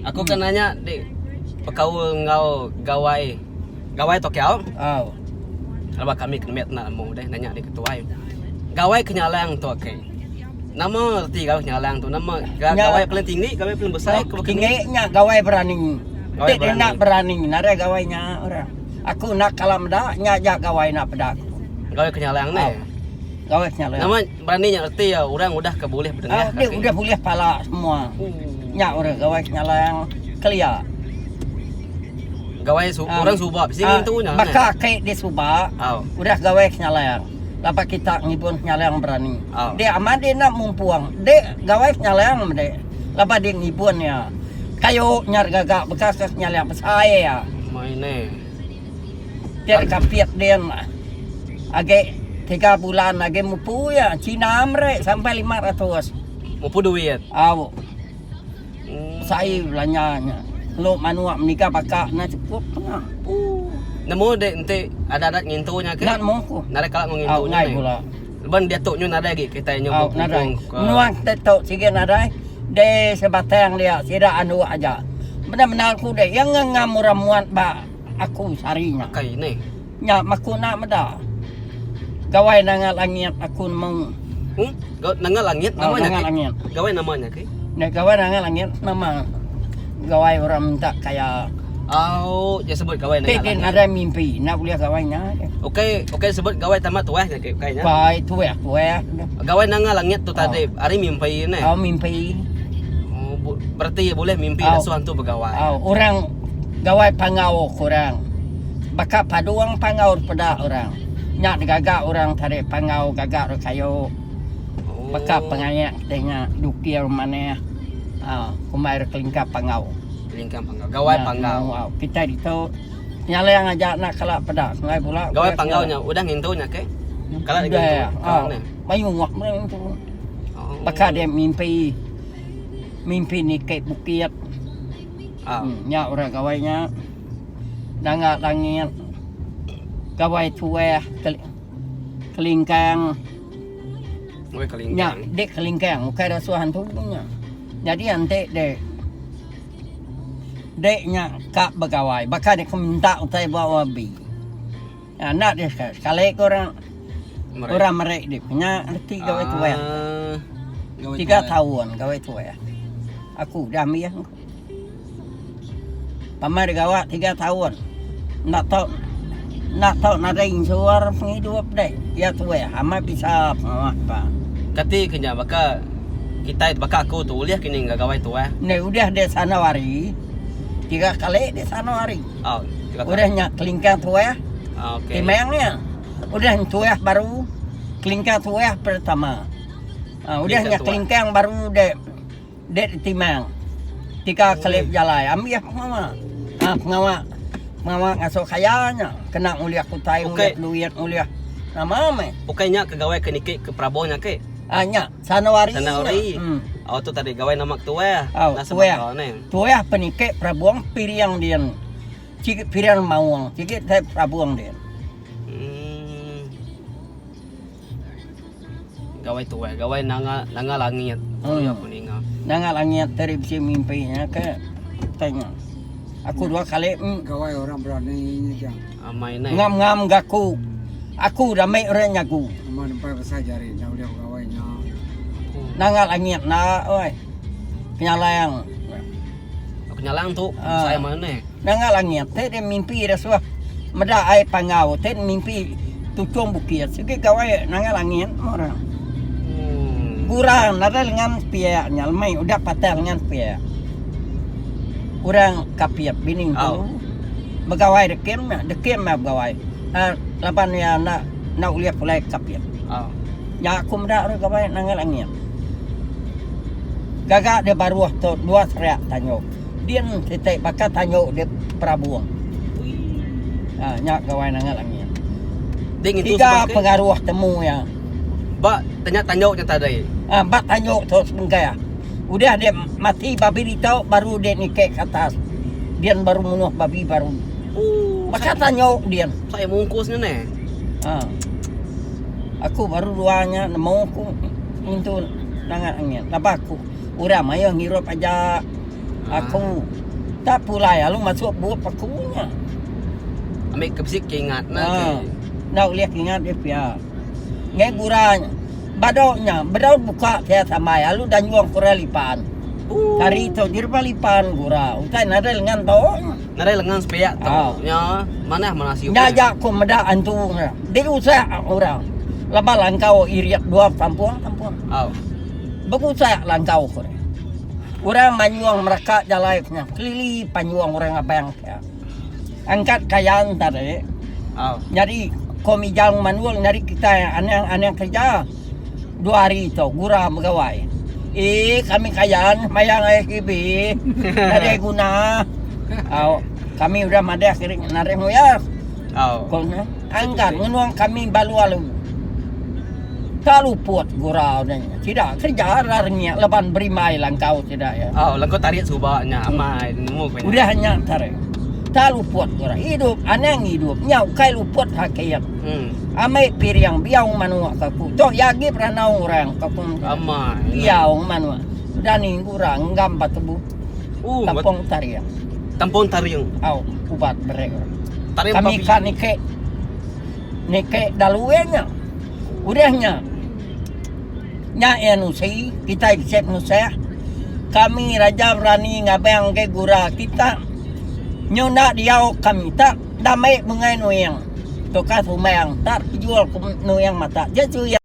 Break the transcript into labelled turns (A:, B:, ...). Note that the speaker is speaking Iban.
A: Aku ke nanya di bekaul enggau gawai. Gawai tu kiau.
B: Au.
A: Laban kami ke nembiak enda nemu deh nanya di ketuai. Gawai Kenyalang tu ake. Nama reti gawai Kenyalang tu? Nama gawai paling tinggi, gawai paling besai ke baka ni?
B: Tinggi nya gawai berani. Ti dia enda berani nadai gawai nya orang. Aku enda kala meda nya aja gawai enda peda aku.
A: Gawai Kenyalang neh.
B: Gawai Kenyalang.
A: Nama berani nya reti iya orang udah ke bulih bedengah
B: kaki. Udah bulih pala semua. Nya orang gawai Kenyalang kelia.
A: Gawai su orang suba bisi ngintu nya.
B: Baka ake di suba udah gawai Kenyalang. Laban kita ngibun Kenyalang berani. Dek amat dek enda mumpung. Dek gawai Kenyalang meh dek. Laban dek ngibun iya. Kayu nya gaga baka ke Kenyalang besai iya. Dek kapit din agi tiga bulan agi mupu iya. Cina meri sampai 500.
A: Mupu duit.
B: Au. Sai belanja nya. Kelu manuk meniga baka enda chukup pengah.
A: Nemu dek enti ada adat ngintu nya ke?
B: Enda nemu ku.
A: Nadai kala enggau ngintu nya neh.
B: Bula.
A: Laban diatu nyu nadai agi kitai nyu
B: nadai. Menua kitai tu sigi nadai de sebatang dia sida andu aja. Bendar bendar ku dek iya ngengam orang muat ba aku sehari nya.
A: Akai neh.
B: Nya maku enda meda. Gawai nanga langit aku nemu.
A: Hmm? Nanga langit nama nya?
B: Nanga langit.
A: Gawai nama nya ke?
B: Nya gawai nanga langit nama gawai orang minta kaya.
A: Au, dia sebut gawai nanga langit.
B: Ti nadai mimpi, enda ulih gawai nya.
A: Ukai, ukai sebut gawai tamat tuah nya ke ukai nya.
B: Ukai tuah tuah.
A: Gawai nanga langit tu tadi ari mimpi ne.
B: Au mimpi.
A: Oh, berarti boleh mimpi dasuh antu begawai.
B: Au, orang gawai panggau ku orang. Baka padung panggau peda orang. Nya digaga orang tadi panggau gaga orang kayu. Baka pengayak ti nya dukir manah aaa kumbai ra kelingkang panggau.
A: Kelingkang panggau. Gawai panggau.
B: Kitai ditu nyalang aja enda kala peda sungai bula.
A: Gawai panggau nya udah ngintu nya ke? Kala ngintu.
B: Udah. Mayuh meh ngintu. Baka dia mimpi mimpi niki bukit. Nya orang gawai nya. Nanga langit gawai tuah kelingkang. Nya dek kelingkang ukai rasuah antu nya. Nyadi enti dek dek nya ka begawai baka dek ke minta utai ba babi. Enda deh sekali ke orang orang meri dek nya reti gawai tuah. Tiga taun gawai tuah. Aku udah mih. Pamai digawa tiga taun enda tau enda tau nadai insur pengidup deh iya tuai amat bisa pengawa pa.
A: Kati ke nya baka kitai baka aku tu ulih kini enggau gawai tuai.
B: Enda udah deh sandau hari tiga kali deh sandau hari.
A: Oh, tiga kali.
B: Udah nya kelingkang tuai.
A: Ah, okey.
B: Timang nya. Udah nya tuai baru kelingkang tuai pertama. Ah, udah nya kelingkang baru deh Dek ditimang tika keli bejalai ambih pengawa ha pengawa pengawa ngasuh kaya nya kena ngulih utai ngulih duit ngulih nama meh.
A: Ukai nya ke gawai ke niki ke Praboh nya ke?
B: Ha nya Sanwari.
A: Sanwari. Hmm. Oh tu tadi gawai nama ketuah.
B: Oh, tuah. Tuah peniki Praboh piring din. Sigi piring maung, sigi tai Praboh din.
A: Hmm. Gawai tuai, gawai nanga nanga langit. Hmm. Aku ninga.
B: Nanga langit tadi bisi mimpi nya ke tanya. Aku dua kali mm.
C: gawai orang berani nya jang.
A: Amai nai.
B: Ngam ngam gaku. Aku dah mai orang nyagu.
C: Nama nempai besai jari nya ulih gawai nya.
B: Nanga langit na oi. Kenyalang.
A: Kenyalang tu besai uh, mana?
B: Nanga langit ti dia mimpi dia suah meda ai panggau ti mimpi tuchung bukit sigi gawai nanga langit meh orang.
A: Hmm.
B: Gurang nadai lengan sepiak nya lemai udah patah lengan sepiak. Orang kapit bini empu oh. begawai dekim nya dekim meh begawai. Uh, laban iya enda enda ulih pulai kapit.
A: Oh.
B: Nya aku meda orang gawai nanga langit. Gaga di baruh tu dua serak tanyu. Din siti baka tanyu di perabung. Ha, nya gawai nanga langit. Tiga pengaruh temu iya.
A: Ba tanya tanyu nya tadi.
B: Ha, ba tanyu tu sebengkah. Udah dia mati babi ditu baru dia niki ke atas. Din baru munuh babi baru. Baka tanyu din.
A: Sai mungkus nya neh.
B: Ha. Aku baru dua nya nemu aku ngintu nangat angin. Laban aku orang mayuh ngirup aja. Aku tak pulai alu masuk bup aku nya.
A: Ambi ke bisi ke ingat ne ke.
B: Enda ulih ke ingat dia pia. Ngai gura nya. Bado nya bedau buka sia sambai alu danjung ke orang lipan. Hari tu jerba lipan gura utai nadai lengan tu.
A: Nadai lengan sepiak tu. Nya manah manah siuk.
B: Nya aja ku meda antu nya. Dirusak orang laban langkau irit dua kampung kampung. Berusak langkau ku orang. Orang manyung meraka jalai ku nya kelili panyung orang abang sia. Angkat kayan tadi nyadi ko Mijang Manul nyadi kitai anang anang kerja dua hari tu gura begawai. Ee kami kayan sembayang SGB nadai guna. Au kami udah madah kiri nadai nguyar. Ko nya angkat ngenung kami balu alu. Tak luput gura udah nya. Sida kerja ra rengik laban berimbai langkau sida iya.
A: Au langkau tarik suba nya amai nemu ku nya.
B: Udah nya tarik. Tak luput gura. Idup anang idup nya ukai luput sakit. Amai piring biau manuk ka ku. Tu iya agi beranau orang ka ku.
A: Amai.
B: Biau manuk. Udah ni gura ngenggam ba tubuh. Tampung taring.
A: Tampung taring.
B: Au ubat beri orang. Kami ka niki. Niki dalu iya nya. Udah nya, nya iya nusi, kitai bisi penusah. Kami raja berani ngabang ngagai gura kita. Nyu enda diau kami tak enda mei bungai nuing. Tukar sumbang tak pejul ke nuing mata. Jesu iya.